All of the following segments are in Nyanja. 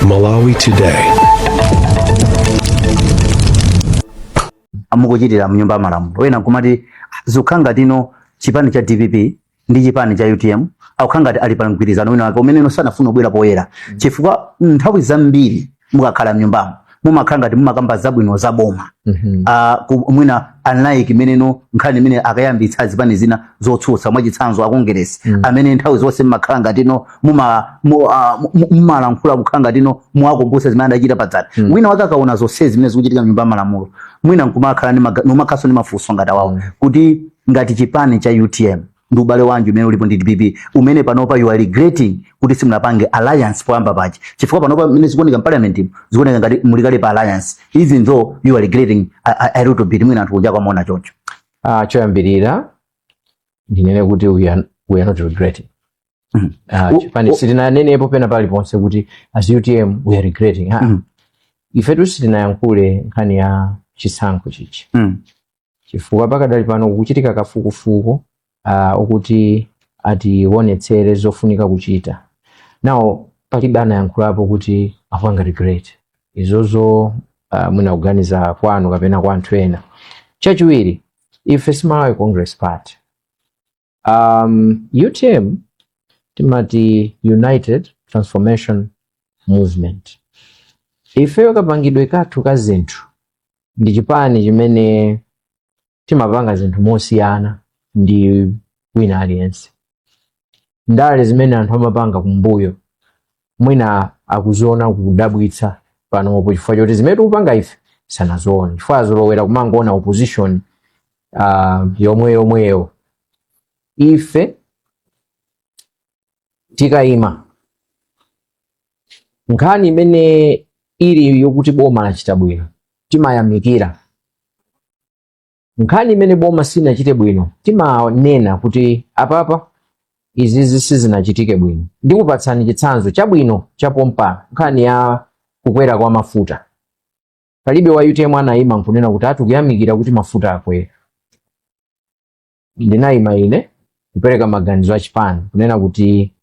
Malawi Today. Mukuchitira mnyumba ya malamulo, ena nkumati zikukhala ngati ino chipani cha DPP ndi chipani cha UTM akukhala ngati ali pa mgwirizano wina wake umene ino sanafuna kubwera poyera, chifukwa nthawi zambiri mukakhala mnyumbamo mumakhala ngati mumakamba zabwino za boma. Mwina unlike imeneno nkhani imene akayambitsa zipani zina zotsutsa, mwachitsanzo akongeresi, amene nthawi zonse mmakhala ngati no mumalankhula kukhala ngati no muwakumbutsa zimene adachita padzana. Wina wake akaona zonsezi zimene zikuchitika mnyumba ya malamulo, mwina nkumakhala ndi numakhalanso ndi mafunso ngati awawo, kuti ngati chipani cha UTM ndi ubale wanji umene ulipo ndi DPP umene panopa you are regretting kuti simunapange alliance poyamba paja, chifukwa panopa mmene zikuoneka m'parliament zikuoneka ngati muli kale pa alliance, even though you are regretting a little bit. Mwina anthu kunja kwamaona choncho. Choyambirira ndinene kuti we are not regretting. Chipani sitinanenepo pena paliponse kuti as UTM we are regretting. Ifetu sitinayankhule nkhani ya chisankho chichi, chifukwa pakadali pano kukuchitika kafukufuku okuti ationetsere zofunika kuchita nawo. Palibe anayankhulapo kuti akupanga regret izozo, mwina kuganiza kwanu kapena kwa anthu ena. Chachiwiri, ife si Malawi Congress Party. UTM timati United Transformation Movement. Ifeyo kapangidwe kathu ka zinthu ndi chipani chimene timapanga zinthu mosiyana ndi wina aliyense. Ndale zimene anthu amapanga kumbuyo mwina akuziona kudabwitsa panopo, chifukwa choti zimene tikupanga ife sanazione, chifukwa azolowera kumangoona opposition yomwe yomweyo. Ife tikayima nkhani imene ili yokuti boma lachita bwino, timayamikira. Nkhani imene boma sinachite bwino, timanena kuti apapa izizi sizinachitike bwino. Ndikupatsani chitsanzo chabwino chapompano, nkhani ya kukwera kwa mafuta. Palibe wa UTM anayima nkunena kuti atikuyamikira kuti mafuta akwera. Ndinayima ine kupereka maganizo a chipani kunena kuti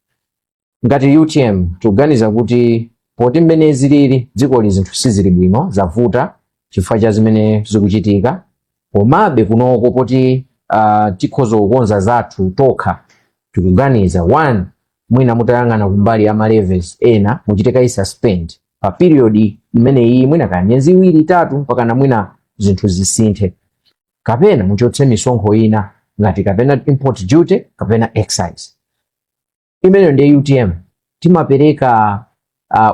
ngati UTM tikuganiza kuti poti mmene zilili dzikoli zinthu sizili bwino, zavuta chifukwa cha zimene zikuchitika, komabe kunoko poti tikhoza kukonza zathu tokha, tikuganiza one, mwina mutayang'ana kumbali ya ma levies ena muchite kayi suspend pa period imene iyi, mwina kaya miyezi 2, 3, mpaka na mwina zinthu zisinthe, kapena muchotse misonkho ina ngati kapena import duty kapena excise. Imeneyo ndiye UTM. Timapereka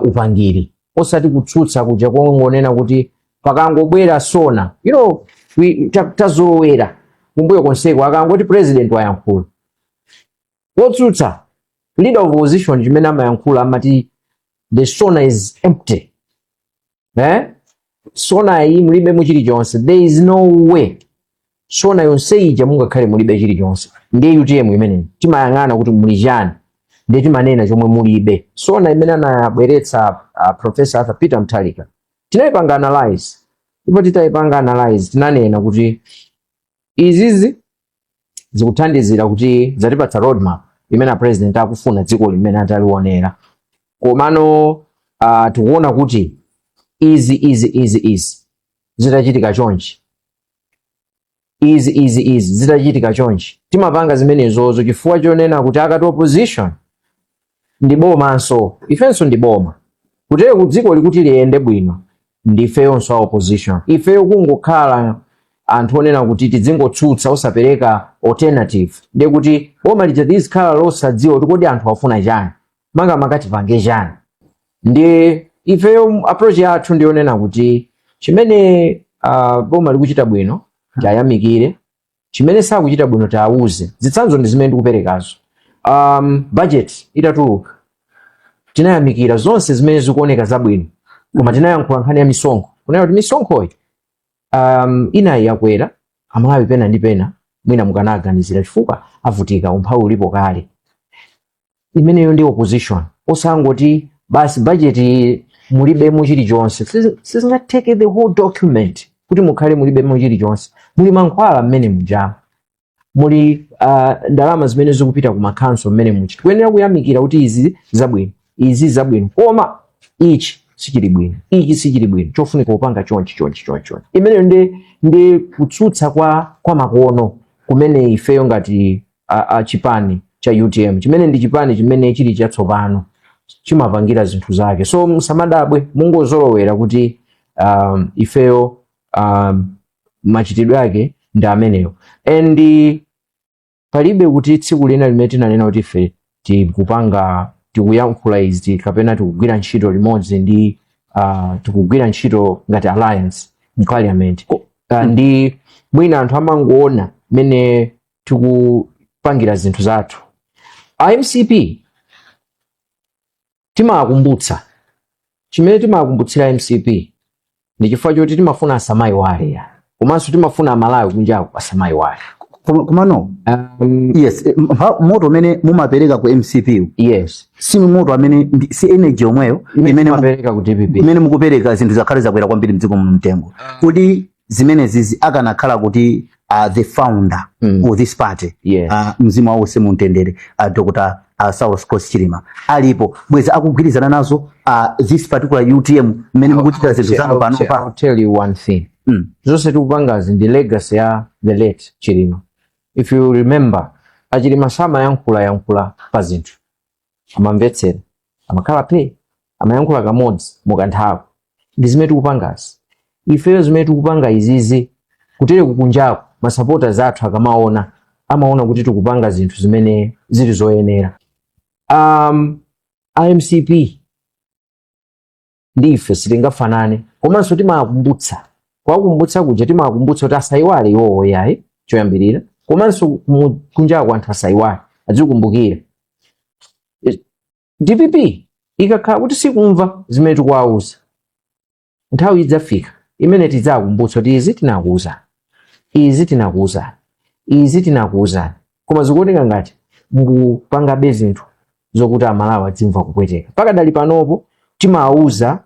upangiri, osati kutsutsa kuja kongonena kuti pakangobwera SONA. Tazolowera kumbuyo konseko, akangoti president wayankhula, wotsutsa, leader of opposition, chimene amayankhula amati the SONA is empty, eh? SONA iyi mulibe mu chilichonse. There is no way SONA yonse ija mungakhale mulibe chilichonse. Ndiye UTM imene timayang'ana kuti muli chani, ndiye timanena chomwe mulibe. SONA imene anabweretsa Professor Arthur Peter Mutharika tinayipanga analyze, ndipo titayipanga analyze tinanena kuti izizi zikuthandizira kuti zatipatsa roadmap imene a president akufuna dziko limene atalionera, komano tikuona kuti izi, izi, izi, izi zitachitika chonchi, izi, izi, izi zitachitika chonchi. Timapanga zimenezozo chifukwa chonena kuti akati opposition ndi bomanso, ifenso ndi boma. Kutero ku dziko likuti liyende bwino, ndifeyonso a opposition. Ifeyo kungokhala anthu onena kuti tidzingotsutsa osapereka alternative, ndiye kuti boma lija lizikhala losadziwa kuti kodi anthu afuna chani, makamaka tipange chani. Ndi ifeyo approach yathu ndiyonena kuti chimene boma likuchita bwino tayamikire, chimene sakuchita bwino tiawuze. Zitsanzo ndi zimene ndikuperekazo. Budget itatuluka tinayamikira zonse zimene zikuoneka zabwino, koma tinayankhula nkhani ya misonkho kunena kuti misonkhoyi inayi yakwera, Amalawi pena ndi pena mwina mukanaganizira chifukwa avutika, umphawi ulipo kale. Imeneyo ndi opposition, osangoti basi budget mulibemo chilichonse. Sizingatheke the whole document kuti mukhale mulibemo chilichonse. Muli mankhwala mmene mujama, muli ndalama zimene zikupita ku makhanso mmene muchi. Tikuyenera kuyamikira kuti izi zabwino, izi zabwino, koma Ichi sichili bwino, ichi sichili bwino, chofunika kupanga chonchi, chonchi, chonchi, chonchi. Imeneyo ndi kutsutsa kwa makono kumene ifeyo ngati a chipani cha UTM, chimene ndi chipani chimene chili chatsopano, chimapangira zinthu zake. So musamadabwe, mungozolowera kuti ifeyo machitidwe ake ndi ameneyo. And palibe kuti tsiku lina limene tinanena kuti ife tikupanga, tikuyankhula izi kapena tikugwira ntchito limodzi ndi tikugwira ntchito ngati alliance mu parliament. Ndi mwina anthu amangoona mmene tikupangira zinthu zathu. MCP timawakumbutsa. Chimene timawakumbutsira MCP ndi chifukwa choti timafuna asamayiwale ya, komanso timafuna Amalawi kunjaku asamayiwale. Komano yes, moto umene mumapereka ku MCP si moto amene si energy yomweyo imene timapereka ku DPP. Imene mukupereka. Zinthu zakhale zakwera kwambiri mdziko muno mtengo. Kuti zimenezizi akanakhala kuti the founder of this party, mzimu wawo uuse mumtendere, Dr. Saulos Klaus Chilima alipo, bwezi akugwirizana nazo this particular UTM mmene mukuchita zinthu zanu panopa? I'll tell you one thing. Zonse tikupangazi ndi legacy ya the late Chilima. If you remember, aChilima samayankhula yankhula pa zinthu, amamvetsera, amakhala pe, amayankhula kamodzi mukanthawi. Ndi zimene tikupangazi ifeyo, zimene tikupanga izizi kutere kukunjaku, masupporters athu akamaona, amaona kuti tikupanga zinthu zimene zili zoyenera. IMCP ndi ife sitingafanane, komanso timakumbutsa, kuwakumbutsa kuja timakumbutsa kuti asayiwale iwowo yayi choyambirira, komanso kunjaku anthu asayiwale, azikumbukira. DPP ikakhala kuti sikumva zimene tikuwauza, nthawi idzafika imene tidzakumbutsa kuti izi tinakuwuzani, izi tinakuwuzani, izi tinakuwuzani, koma zikuoneka ngati mukupangabe zinthu zokuti Amalawi adzimva kupweteka. Pakadali panopo timawauza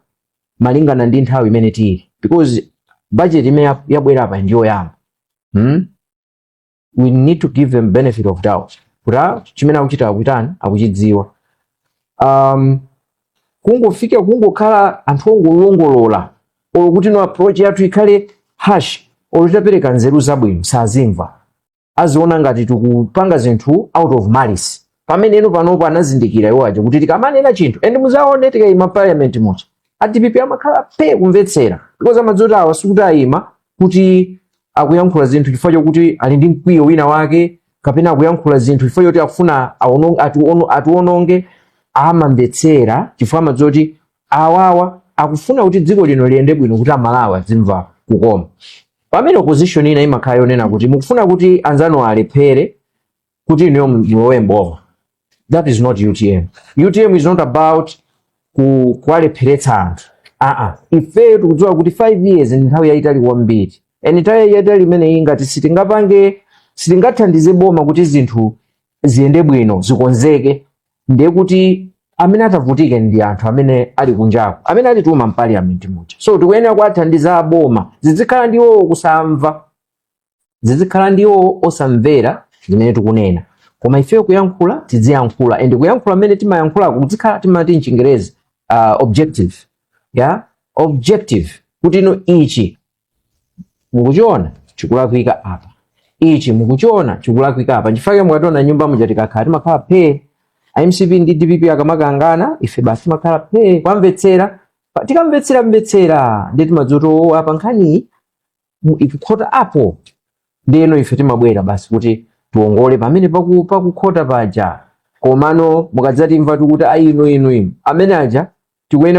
malingana ndi nthawi imene tili, because budget imene yabwera apa ndiyoyamba, We need to give them benefit of doubt kuti chimene akuchita akutani, akuchidziwa. Kungofika kungokhala anthu ongolongolola, olo kuti no approach yathu ikhale harsh, olo titapereka nzeru zabwino, sazimva, aziona ngati tikupanga zinthu out of malice, pamene ino panopo anazindikira iwo aja kuti tikamanena chinthu, and muzaone tikayima parliament muja, a DPP amakhala pe kumvetsera, because amadziwa kuti awa sikuti ayima kuti akuyankhula zinthu chifukwa chokuti ali ndi mkwiyo wina wake, kapena akuyankhula zinthu chifukwa choti akufuna atiwononge. Amamvetsera chifukwa amadziwa kuti awawa akufuna kuti dziko lino liyende bwino, kuti Amalawi azimva kukoma, pamene opposition ina imakhala yonena kuti mukufuna kuti anzanu alephere kuti inuyo mulowe mboma. That is not UTM. UTM is not about kuwalepheretsa anthu. Aa, ifeyo tikudziwa kuti 5 years ndi nthawi yayitali kwambiri, and nthawi yayitali imeneyi ngati sitingapange, sitingathandize boma kuti zinthu ziyende bwino, zikonzeke, ndiye kuti amene atavutike ndi anthu amene ali kunjako, amene alituma m'parliament muja. So tikuyenera kuwathandiza aboma. Zizikhala ndiwo kusamva, zizikhala ndiwo osamvera zimene tikunena, koma ifeyo kuyankhula tidziyankhula, and kuyankhula mmene timayankhulako kuzikhala, timati mchingerezi objective, yeah, objective, kuti ino ichi mukuchiona chikulakwika apa, ichi mukuchiona chikulakwika apa. Nchifukwa mukationa nyumba muja tikakhala, timakhala phe. MCP ndi DPP akamakangana, ife basi timakhala phe kwamvetsera. Tikamvetsera mvetsera, ndi timadziwa kuti, oh, apa nkhani ikukhota apo. Ndiyeno ife timabwera basi kuti tiwongole pamene pakukhota paja. Komano mukadzatimva tikuti ayi, inu inu inu amene aja tikuyenera